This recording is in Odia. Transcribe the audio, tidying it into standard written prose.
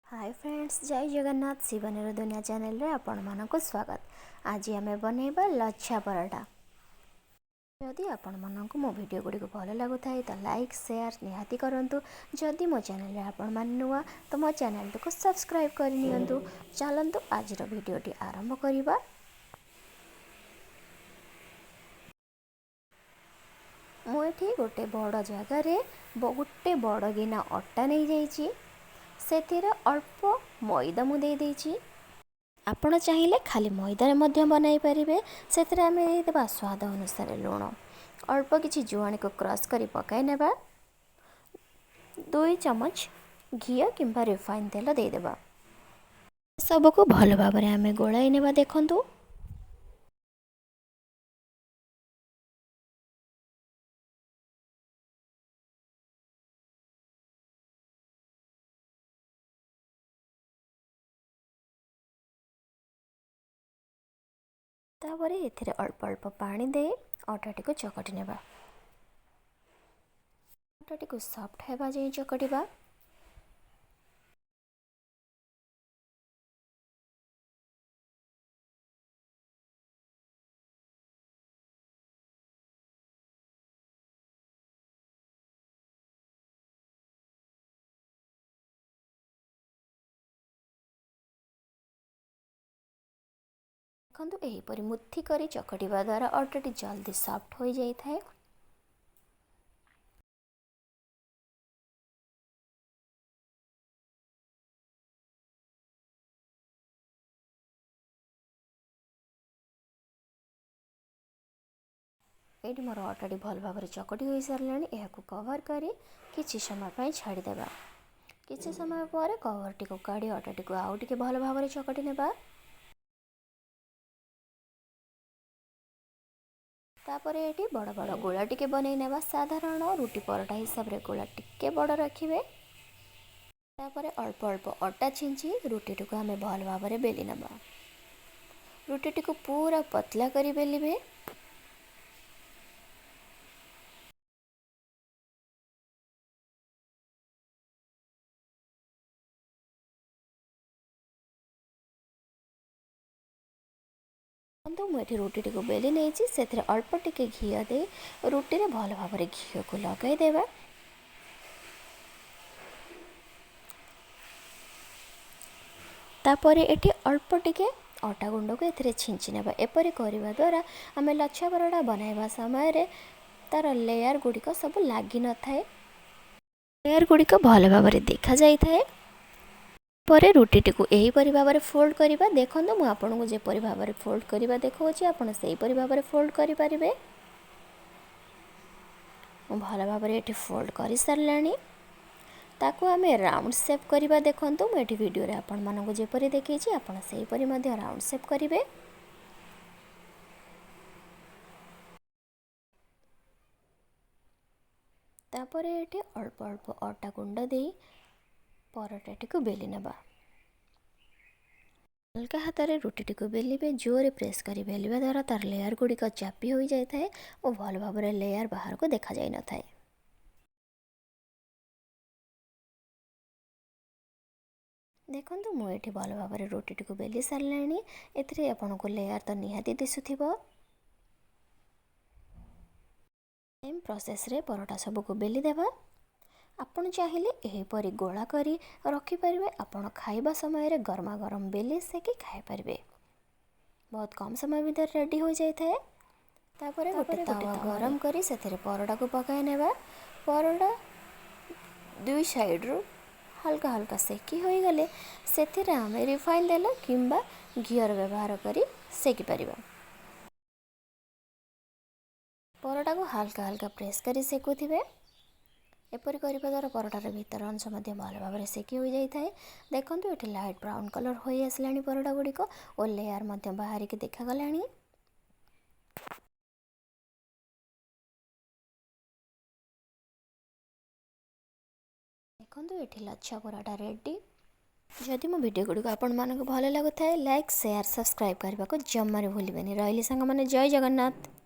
ହାଏ ଫ୍ରେଣ୍ଡସ୍, ଜୟ ଜଗନ୍ନାଥ। ଶିବାନୀର ଦୁନିଆ ଚ୍ୟାନେଲରେ ଆପଣମାନଙ୍କୁ ସ୍ୱାଗତ। ଆଜି ଆମେ ବନେଇବା ଲଚ୍ଛା ପରଟା। ଯଦି ଆପଣମାନଙ୍କୁ ମୋ ଭିଡ଼ିଓ ଗୁଡ଼ିକ ଭଲ ଲାଗୁଥାଏ ତ ଲାଇକ୍, ସେୟାର ନିହାତି କରନ୍ତୁ। ଯଦି ମୋ ଚ୍ୟାନେଲରେ ଆପଣମାନେ ନୂଆ ତ ମୋ ଚ୍ୟାନେଲଟିକୁ ସବସ୍କ୍ରାଇବ୍ କରିନିଅନ୍ତୁ। ଚାଲନ୍ତୁ ଆଜିର ଭିଡ଼ିଓଟି ଆରମ୍ଭ କରିବା। ମୁଁ ଏଠି ଗୋଟେ ବଡ଼ ଜାଗାରେ ଗୋଟେ ବଡ଼ ଗିନା ଅଟା ନେଇଯାଇଛି। ସେଥିରେ ଅଳ୍ପ ମଇଦା ମୁଁ ଦେଇଦେଇଛି। ଆପଣ ଚାହିଁଲେ ଖାଲି ମଇଦାରେ ମଧ୍ୟ ବନାଇ ପାରିବେ। ସେଥିରେ ଆମେ ଦେଇଦେବା ସ୍ୱାଦ ଅନୁସାରେ ଲୁଣ, ଅଳ୍ପ କିଛି ଜୁଆଣିକୁ କ୍ରସ୍ କରି ପକାଇ ନେବା, 2 ଚାମଚ ଘିଅ କିମ୍ବା ରିଫାଇନ୍ ତେଲ ଦେଇଦେବା। ସବୁକୁ ଭଲ ଭାବରେ ଆମେ ଗୋଳାଇ ନେବା। ଦେଖନ୍ତୁ, ତାପରେ ଏଥିରେ ଅଳ୍ପ ଅଳ୍ପ ପାଣି ଦେଇ ଅଟାଟିକୁ ଚକଟି ନେବା। ଅଟାଟିକୁ ସଫ୍ଟ ହେବା ଯାଏଁ ଚକଟିବା। ଦେଖନ୍ତୁ, ଏହିପରି ମୁଠି କରି ଚକଟିବା ଦ୍ୱାରା ଅଟାଟି ଜଲ୍ଦି ସଫ୍ଟ ହୋଇଯାଇଥାଏ। ଏଇଠି ମୋର ଅଟାଟି ଭଲ ଭାବରେ ଚକଟି ହୋଇସାରିଲାଣି। ଏହାକୁ କଭର୍ କରି କିଛି ସମୟ ପାଇଁ ଛାଡ଼ିଦେବା। କିଛି ସମୟ ପରେ କଭର୍ଟିକୁ କାଢ଼ି ଅଟାଟିକୁ ଆଉ ଟିକେ ଭଲ ଭାବରେ ଚକଟି ନେବା। ତାପରେ ଏଠି ବଡ଼ ବଡ଼ ଗୋଳା ଟିକେ ବନେଇ ନେବା। ସାଧାରଣ ରୁଟି ପରଟା ହିସାବରେ ଗୋଳା ଟିକେ ବଡ଼ ରଖିବେ। ତାପରେ ଅଳ୍ପ ଅଳ୍ପ ଅଟା ଛିଞ୍ଚି ରୁଟିଟିକୁ ଆମେ ଭଲ ଭାବରେ ବେଲି ନେବା। ରୁଟିଟିକୁ ପୁରା ପତଲା କରି ବେଲିବେ। ଦେଖନ୍ତୁ, ମୁଁ ଏଠି ରୁଟିଟିକୁ ବେଲି ନେଇଛି। ସେଥିରେ ଅଳ୍ପ ଟିକେ ଘିଅ ଦେଇ ରୁଟିରେ ଭଲ ଭାବରେ ଘିଅକୁ ଲଗାଇ ଦେବା। ତାପରେ ଏଠି ଅଳ୍ପ ଟିକେ ଅଟା ଗୁଣ୍ଡକୁ ଏଥିରେ ଛିଞ୍ଚି ନେବା। ଏପରି କରିବା ଦ୍ୱାରା ଆମେ ଲଚ୍ଛା ପରଟା ବନାଇବା ସମୟରେ ତା'ର ଲେୟାର ଗୁଡ଼ିକ ସବୁ ଲାଗିନଥାଏ, ଲେୟାର ଗୁଡ଼ିକ ଭଲ ଭାବରେ ଦେଖାଯାଇଥାଏ। ପରେ ରୁଟିଟିକୁ ଏହିପରି ଭାବରେ ଫୋଲ୍ଡ କରିବା। ଦେଖନ୍ତୁ, ମୁଁ ଆପଣଙ୍କୁ ଯେପରି ଭାବରେ ଫୋଲ୍ଡ କରିବା ଦେଖାଉଛି, ଆପଣ ସେହିପରି ଭାବରେ ଫୋଲ୍ଡ କରିପାରିବେ। ମୁଁ ଭଲ ଭାବରେ ଏଠି ଫୋଲ୍ଡ କରିସାରିଲାଣି। ତାକୁ ଆମେ ରାଉଣ୍ଡ ସେପ୍ କରିବା। ଦେଖନ୍ତୁ, ମୁଁ ଏଠି ଭିଡ଼ିଓରେ ଆପଣମାନଙ୍କୁ ଯେପରି ଦେଖେଇଛି, ଆପଣ ସେହିପରି ମଧ୍ୟ ରାଉଣ୍ଡ ସେପ୍ କରିବେ। ତାପରେ ଏଠି ଅଳ୍ପ ଅଳ୍ପ ଅଟା ଗୁଣ୍ଡ ଦେଇ ପରଟାଟିକୁ ବେଲି ନେବା। ହାଲକା ହାତରେ ରୁଟିଟିକୁ ବେଲିବେ। ଜୋରରେ ପ୍ରେସ୍ କରି ବେଲିବା ଦ୍ୱାରା ତା'ର ଲେୟାର ଗୁଡ଼ିକ ଚାପି ହୋଇଯାଇଥାଏ ଓ ଭଲ ଭାବରେ ଲେୟାର ବାହାରକୁ ଦେଖାଯାଇନଥାଏ। ଦେଖନ୍ତୁ, ମୁଁ ଏଠି ଭଲ ଭାବରେ ରୁଟିଟିକୁ ବେଲି ସାରିଲାଣି। ଏଥିରେ ଆପଣଙ୍କୁ ଲେୟାର ତ ନିହାତି ଦିଶୁଥିବ। ସେମ୍ ପ୍ରୋସେସ୍ରେ ପରଟା ସବୁକୁ ବେଲି ଦେବା। ଆପଣ ଚାହିଁଲେ ଏହିପରି ଗୋଳା କରି ରଖିପାରିବେ। ଆପଣ ଖାଇବା ସମୟରେ ଗରମା ଗରମ ବେଲି ସେକି ଖାଇପାରିବେ। ବହୁତ କମ୍ ସମୟ ଭିତରେ ରେଡ଼ି ହୋଇଯାଇଥାଏ। ତାପରେ ଗୋଟେ ତାୱା ଗରମ କରି ସେଥିରେ ପରଟାକୁ ପକାଇ ନେବା। ପରଟା ଦୁଇ ସାଇଡ଼ରୁ ହାଲକା ହାଲକା ସେକି ହୋଇଗଲେ ସେଥିରେ ଆମେ ରିଫାଇନ୍ ତେଲ କିମ୍ବା ଘିଅର ବ୍ୟବହାର କରି ସେକିପାରିବା। ପରଟାକୁ ହାଲକା ହାଲକା ପ୍ରେସ୍ କରି ସେକୁଥିବେ। ଏପରି କରିବା ଦ୍ୱାରା ପରଟାର ଭିତର ଅଂଶ ମଧ୍ୟ ଭଲ ଭାବରେ ସେକି ହୋଇଯାଇଥାଏ। ଦେଖନ୍ତୁ, ଏଠି ଲାଇଟ୍ ବ୍ରାଉନ୍ କଲର୍ ହୋଇ ଆସିଲାଣି ପରଟା ଗୁଡ଼ିକ ଓ ଲେୟାର ମଧ୍ୟ ବାହାରିକି ଦେଖାଗଲାଣି। ଦେଖନ୍ତୁ, ଏଠି ଲଚ୍ଛା ପରଟା ରେଡ଼ି। ଯଦି ମୋ ଭିଡ଼ିଓ ଗୁଡ଼ିକ ଆପଣମାନଙ୍କୁ ଭଲ ଲାଗୁଥାଏ, ଲାଇକ୍, ସେୟାର, ସବସ୍କ୍ରାଇବ୍ କରିବାକୁ ଜମାରୁ ଭୁଲିବେନି। ରହିଲି ସାଙ୍ଗମାନେ, ଜୟ ଜଗନ୍ନାଥ।